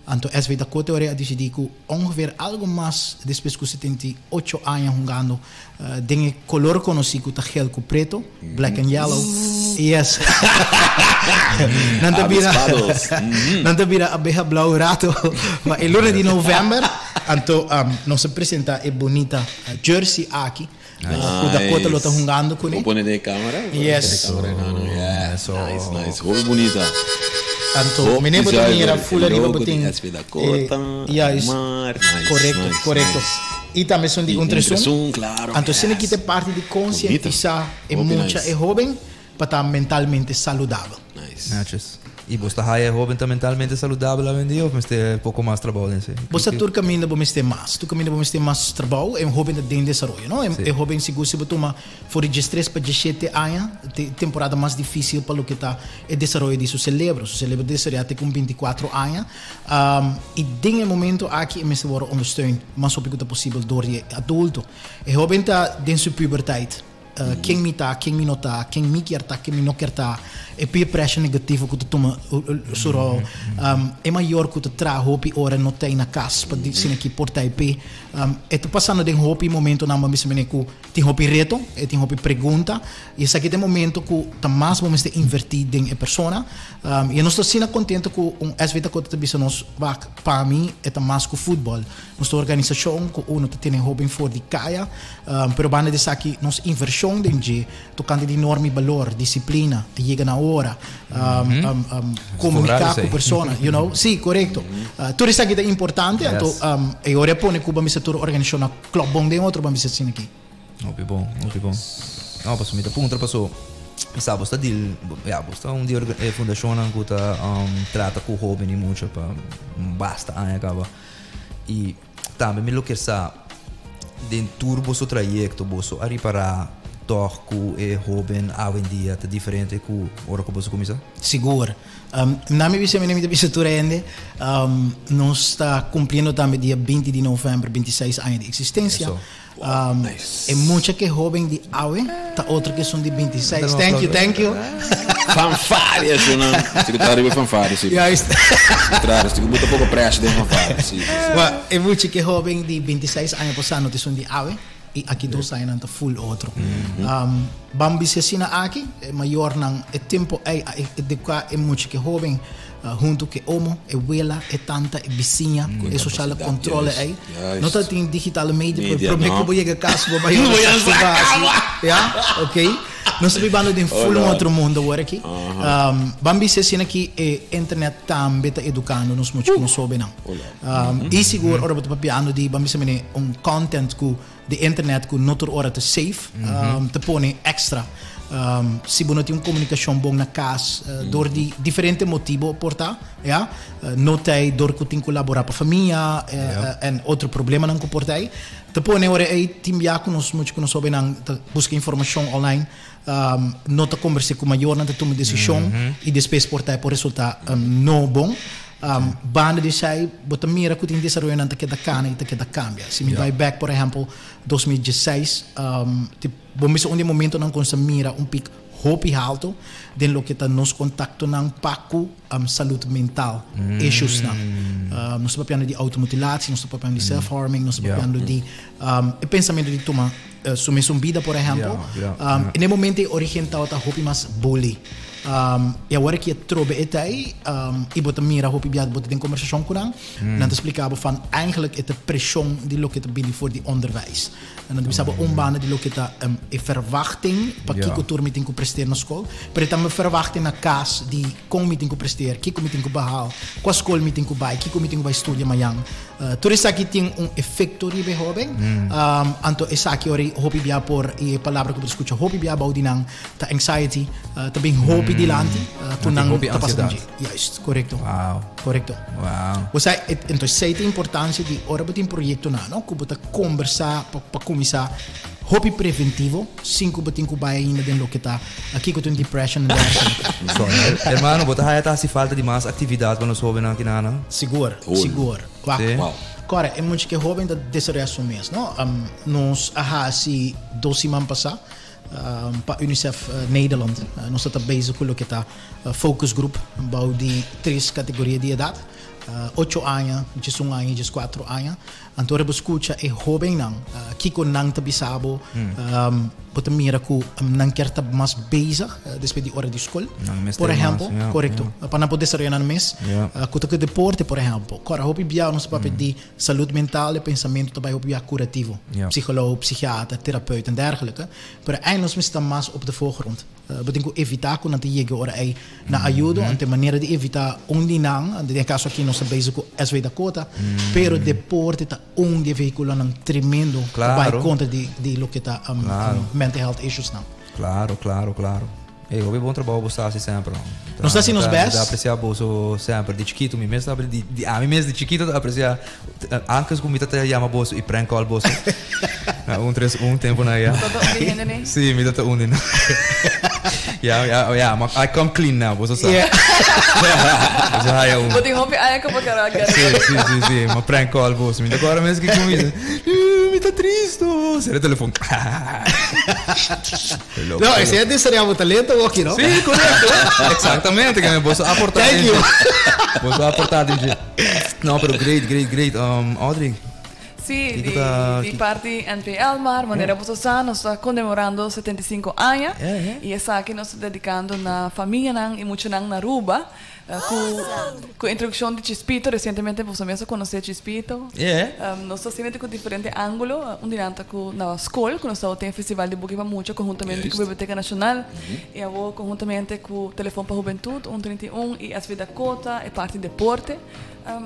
Anto SV Dakota ora a disidí ku ongeveer algu mas despues ku 78 aña hungando den e kolor konosí ku ta gel ku preto, black and yellow. Yes. Nan ta bira Avispados. nan ta bira abeha blauw rato. Ma e luna di november anto nos a presenta e bonita jersey aki ku Dakota lo ta hungando kuné. Bo pone den e camera? Yes. Den e camera no, no. Yeah. Eso. Nice, nice. Hopi bunita. Anto Hopi meneer bo ta zuiver. mira full E ariba logo bo di tin SV Dakota, e juist. mar. Nice, Korekto, nice, korekto. nice. I tambe esun di I un un tresun. tresun, claro, Anto asina yes. kita e parti di konsientisá e Hopi mucha, nice. e hóben pa ta mentalmente saludabel. Nice. Natjes. I bo ta haya e hóben ta mentalmente saludabel awendia of mester poko mas trabou den esei? Bo sa tur kaminda bo mester mas. Tur kaminda bo mester mas trabou. E hóben ta den desaroyo, no? E hóben sigur si bo tuma for di diestres pa diesshete aña, ta e temporada mas difísil pa loke ta e desaroyo di su selebro. Su selebro ta desaroyá te ku un bintikuatro aña. I den e momento aki e mester wòrdu ondersteund mas hopi ku ta posibel dor di e adulto. E hóben ta den su puberteit. Ken mi ta, ken mi no ta, ken mi kier ta, ken mi no kier ta, e peer pressure negativo ku ta tuma su ròl, e mayor ku ta traha hopi ora no ta ei na kas pa asina ki por ta ei p'e. E ta pasando den hopi momentonan bo a bisa mene ku tin hopi reto, e tin hopi pregunta i esaki ta e momento ku ta mas bo mester invertí den e persona. I nos ta asina kontento ku un SV Dakota ta bisa nos, wak, pa mi e ta mas ku futbòl. Nos ta organisashon ku uno ta tene hóben for di kaya, pero banda di esaki nos invershon den dje tokante di norma i balor, disiplina, yega na ora, komuniká ku persona, you know. Sí, korekto. Tur esaki ta importante, anto e ora e pone ku bo a mester tur organisashon a klòp bon den otro, bo a mester asina aki. Hopi bon, hopi bon. No, paso mi ta puntra paso mi sa bo sta deal, ya bo sta un di e fundashonnan ku ta trata ku hóben i mucha pa basta aña kaba. I tambe mi lo kier sa den tur boso trayekto boso a ripará tòg ku e hóben awendia ta diferente ku ora ku boso kuminsá? Sigur. Na mi bisa mi ta bisa tur hende nos ta kumpliendo tambe dia binti di novèmber bintiseis aña di eksistensia. E mucha ke hoben di awe ta otro ke esun di 26. Thank you, thank you. Fanfaria, su nan. Si ku ta riba fanfaria, si. Juist. Claro, si ku buta poko pressure den fanfaria, si, si, si. Ma e mucha ke hoben di 26 aña pasá no ta esun di awe i aki dos aña nan ta full otro. Ban bisa asina aki, e mayornan e tempo ei a eduká e mucha ke hoben Huntu ku e omo, e wela, e tanta, e bisiña, e sociale controle ei. No ta tin digitale media, pero prome ku bo yega kas bo bai ora sa ku basi. Ya, ok. Nos ta bibando den full un otro mundo awor aki. Ban bisa asina ki e internet tambe ta edukando nos mucha ku nos hobennan. I sigur ora bo ta papiando di, ban bisa mene, un content ku di internet ku no tur ora ta safe, ta pone extra. Si bo no tin un komunikashon bon na kas, dor di diferente motibo por ta, ya, no ta ei dor ku tin ku laborá pa famia en otro problemanan ku por ta ei, ta pone ora ei tin bia ku nos mucha ku nos hobennan ta buska informashon online, no ta kombers'é ku mayornan, ta tuma desishon i despues por ta ei por resultá no bon. Banda di esei bo ta mira ku tin desaroyonan ta keda kana i ta keda kambia. Si mi bai bèk por ehèmpel 2016, bo mester un di e momentonan ku nos ta mira un pik hopi haltu den loke ta nos kontaktonan pa ku salud mental issuesnan. Nos ta papiando di outomutilatie, nos ta papiando di self-harming, nos ta papiando di e pensamentu di tuma su mesun bida por ehèmpel. I den e momento ei origen tabata hopi mas bully. I awor aki e trobe e ta ei i bo ta mira hopi bia bo ta den kombersashon ku nan, nan ta splika bo van eigenlijk e ta preshon di loke ta bini for di onderwijs. Nan ta bisa bo un banda di loke ta e verwachting pa kiko tur mi tin ku presteer na skol, pero e tambe verwachting na kas di kon mi tin ku presteer, kiko mi tin ku behal, kua skol mi tin ku bai, kiko mi tin ku bai studia mañan. Tur esaki tin un efekto riba e hoben. Anto esaki ora hopi bia por i e palabra ku bo ta skucha hopi bia bou di nan ta anxiety, ta bin hopi dilanti ku nan ta pasa den dje. Juist, korekto. Korekto. Bo sa, enton esei ta importansia di ora bo tin proyektonan, no, ku bo ta kombersá pa kuminsá hopi preventivo sin ku bo tin ku bai ainda den loke ta kiko ta un depression en dergelijke. Hermano, bo ta haya ta hasi falta di mas aktividat pa nos hobennan aki na nan? Sigur, sigur. Wak, kore, e mucha ke hoben ta desaroyá su mes, no? Nos a hasi dos siman pasá pa UNICEF Nederland. Nos ta ta bezig ku loke ta focus group bou di tres kategoria di edat. 8 aña, 11 aña, 14 aña. Anto ora bo skucha e hóbennan, kiko nan ta bisa bo, bo ta mira ku nan kier ta mas bezig despues di ora di skol, por ehèmpel, korekto, pa nan por desaroyá nan mes, ku ta ku deporte, por ehèmpel. Kòrda hopi bia nos ta papia di salud mental, e pensamentu ta bai hopi bia kurativo, psikologo, psikiater, terapeut en dergelike, pero ei nos mester ta mas op de voorgrond. Bo tin ku evitá ku nan ta yega ora ei na ayudo. Anto e manera di evitá un di nan, den e kaso aki nos ta bezig ku SV Dakota, pero deporte ta un di e vehikulonan tremendo pa bai kontra di loke ta mental health issuesnan. Klaro, klaro, klaro. Ey, hopi bon trabou bo sa hasi semper. Nos ta hasi nos best. Mi ta aprecia boso semper. Di chikitu mi mes ta di ami mes di chikitu ta aprecia antes ku mi ta yama boso i prank call boso. Na un tres un tempo na ya. Bo ta un di hende ne? Sí, mi ta ta un di nan. Ya, ya, ya, ma I come clean now, boso sa. Boso haya un. Bo tin hopi aña ku bo kara gera. Sí, sí, sí, sí, ma prank call boso. Mi ta kòrda mes ki kuminsa. Mi ta tristo. Sera telefon. No, esei a desaroyá bo talento hoki, no? Sí, korekto. Eksaktamente, ke boso a aportá Thank you. Boso a aportá den dje. No, pero great, great, great. Audrey. Sí, di, di parti NPL mar, manera boso sa, nos ta conmemorando 75 aña y esaki nos ta dedicando na famianan y muchanan na Aruba cu cu introduccion di Chispito, recientemente boso mes a conoce Chispito. Nos ta haciendo cu diferente angulo, un di nan ta cu na scol cu nos ta tin e festival di buki pa mucha conhuntamente cu Biblioteca Nacional y awo conhuntamente cu Telefon pa Hubentud un 31 y SV Dakota e parti deporte.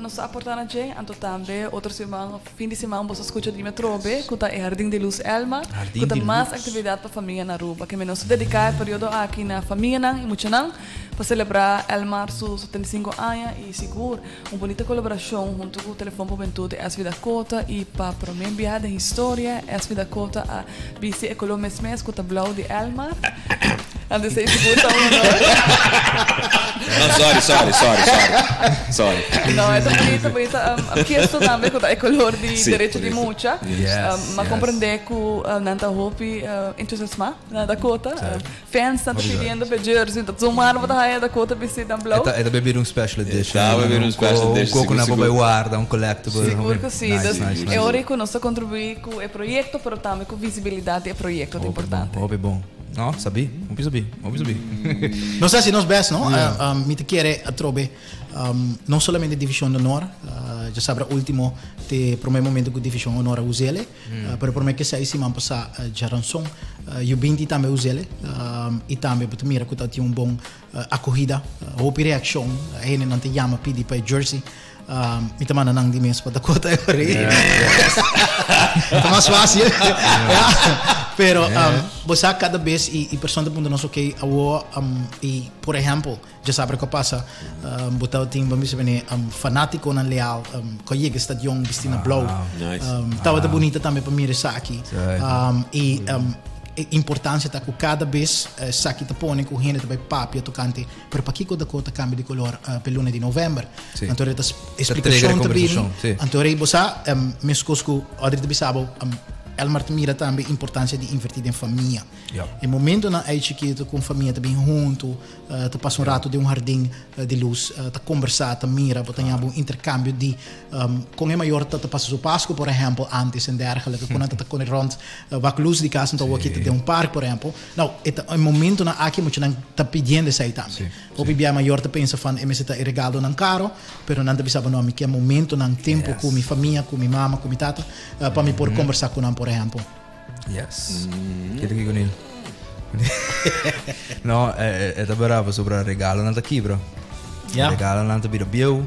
Nos ta aportá na dje, anto tambe otro siman of fin di siman boso skucha di mi atrobe ku ta e Hardin di Luz Elma, ku ta mas aktividat pa famia na Aruba. Keme nos ta dediká e periodo aki na famianan i muchanan pa selebrá Elmar su 75 aña i sigur un bunita kolaborashon huntu ku Telefon pa Hubentud di SV Dakota i pa promé biaha den historia SV Dakota a bisti e koló mes mes ku ta blou di Elmar. Anto esei sigur ta un honor. No, sorry, sorry, sorry, sorry. Sorry. No, e ta bunita, bunita. Um, kiesto tambe ku ta e kolor di Sí, derecho di correcto. mucha. Yes, Um, ma yes. comprende ku nan ta hopi entusiasma na Dakota. Sí. Fans nan ta Hopi pidiendo pe jersey, ta zomaar bo ta haya Dakota bisti dan blauw. E ta, e ta bebir un special edition. Ta bebir un special edition, Un koko sigur, nan por bai sigur. warda, un collectible. Sigur ku si. Nice, Dus nice, e nice. ora ei ku nos ta kontribuí ku e proyekto, pero tambe ku visibilidat di e proyekto ta Hopi bon, importante. hopi bon. No, sabí, hopi sabí, hopi sabí. Nos a hasi nos best, no? Mi ta kere atrobe no solamente Divishon di Honor, djasabra ultimo t'e prome momento ku Divishon Honor a us'ele, pero prome ke esei siman pasá djaranson yu binti tambe a us'ele i tambe bo ta mira ku ta tin un bon akohida, hopi reakshon, hendenan ta yama pidi pa e jersey. Mi ta manda nan di mes pa Dakota e ora ei. Ta mas fácil. Ja. Pero bo sa kada bes i persona ta puntra nos ok awo i por ehempel dja sabra ku a pasa bo ta tin bo bisa bene fanatikonan leal ku a yega stadion bisti na blou. Tabata bunita tambe pa mira esaki. I e importansia ta ku kada bes esaki ta pone ku hende ta bai papia tokante Pero pakiko Dakota cambia di color pe luna di november? Sí. Anto ta Ta explicacion trigger ta bini. conversacion, sí. Anto rei bo sa, mescos cu Audrey ta bisa bo, Elmar ta mira tambe importancia di inverti den famia. Ja. E momentonan ei chikito cu un famia ta bin hunto, ta pasa un rato den un hardin di luz, ta conversa, ta mira, bo ta ña bo un intercambio di con e mayor ta ta pasa su Pascu, por ehempel, antes en dergelijke, con nan ta ta cone rond wak luz di cas, anto awor aki ta den un park, por ehempel. Nou, e ta e momentonan aki muchanan ta pidiendo esei tambe. Sí, Hopi bia mayor ta pensa van e mester ta e regalonan caro, pero nan ta bisa bo no, mi kier momentonan, tempo Yes. cu mi famia, cu mi mama, cu mi tata, pa mi por conversa cu nan, por ehempel. Yes. Kiko kiko Neil? No, e, e, e ta bera pasobra regalonan ta kibra. Ja. Regalonan ta bira bieu,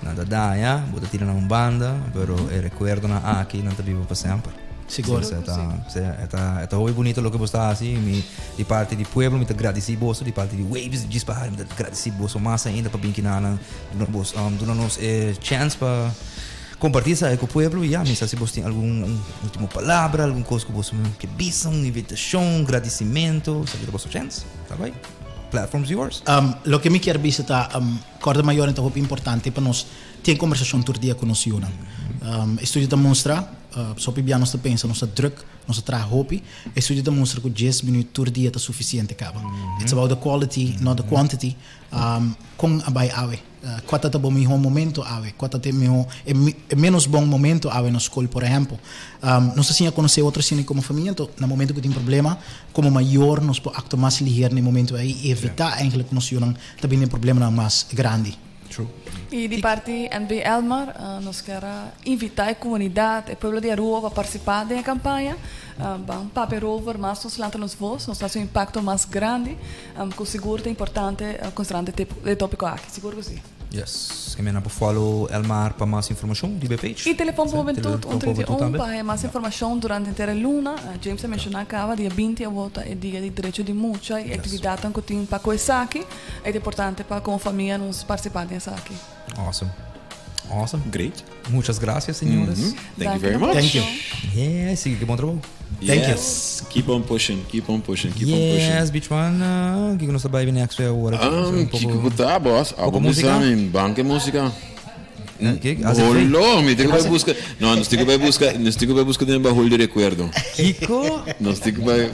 nan ta daña, bo ta tira nan un banda, pero e recuerdonan aki nan ta biba pa semper. Sigur. Sí, ta, sí, e ta, e ta hopi bunito loke bo sta hasi. Mi, di parti di pueblo mi ta gradisí boso, di parti di Waves, di Djis pa Hari mi ta gradisí boso mas ainda pa bin kinanan, duna bos, duna nos e chèns pa kompartí esaki ku pueblo. I ya, mi sa si bos tin algun un ultimo palabra, algun kos ku boso ke bisa, un invitashon, un gradisimentu, esaki ta boso chèns. Ta bai. Platform's yours. Loke mi kier bisa ta, Kòrda mayornan ta hopi importante pa nos tin kombersashon tur dia ku nos yunan. Estudio ta mustra. Sopi bia nos ta pensa nos ta druk, nos ta traha hopi. E studio ta mustra ku djes minuut tur dia ta sufisiente kaba. It's about the quality, not the quantity. Kon a bai awe? Kua ta ta bo mihó momento awe? Kua ta ta e mihó, e ménos bon momento awe na skol, por ehèmpel? Nos ta siña konosé otro asina komo famia, anto na momento ku tin problema, komo mayor nos por aktua mas liher na e momento ei i evitá eigentlik ku nos yunan ta bini den problemanan mas grandi. True. Y di parti NB Elmar nos kier a invita e comunidad, e pueblo di Aruba pa participa den e campaña. Ban papia erover, mas nos lanta nos voz, nos ta haci un impacto mas grandi, cu sigur ta importante considerando e topico aki. Sigur cu si. Yes. Ke mena por follow Elmar pa mas informacion riba e page. Y Telefon pa Hubentud 131 pa haya mas informacion durante henter e luna. James a menciona caba dia 20 awor ta e dia di derecho di mucha y actividadnan cu tin pa cu esaki. E ta importante pa como famia nos participa den esaki. Awesome. Awesome. Great. Muchas gracias, señores. Mm -hmm. Thank you very much. Thank you. Yeah, sigui cu bon trabou. Thank you. Keep on pushing, keep on pushing, keep on pushing. Yes, bitch man. Uh, kiko nos ta bai next week awor? Um, kiko ku ta, boss? Abo música? Banke música. Eh, Holo, mi tengo que buscar. No, nos tengo que buscar, nos tengo que buscar den baúl de recuerdo. Kiko? Nos tengo que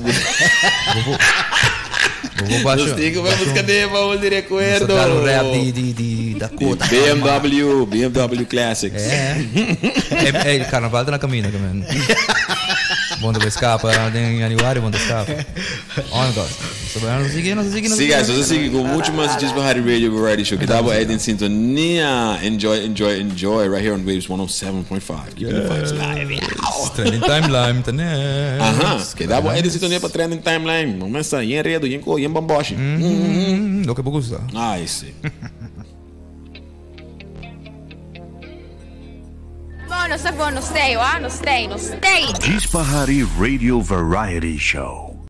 Nos tengo que buscar den baúl de recuerdo. Nos rap di di di Dakota. BMW, BMW Classics. Eh. Eh, eh, carnaval ta na camino, man. Bon te escapa den januari, bon te escapa. Oh my God. Nos ta sigui, nos ta sigui. Sí, guys, nos ta sigui cu mucho mas Djis Bahari Radio Variety Show. Kita bo ahí den sintonia. Enjoy, enjoy, enjoy. Right here on Waves 107.5. Keeping the vibes live. Yes. Trending Timeline ta next. Aha. Keda bo ahí den sintonia pa Trending Timeline. Bo mesa, yen redo, yen ko, yen bamboshi. Mm, Loke bo gusta. Ay, sí. Bon, nos ta bon, nos stay, wa, nos stay, nos stay. Djis Bahari Radio Variety Show.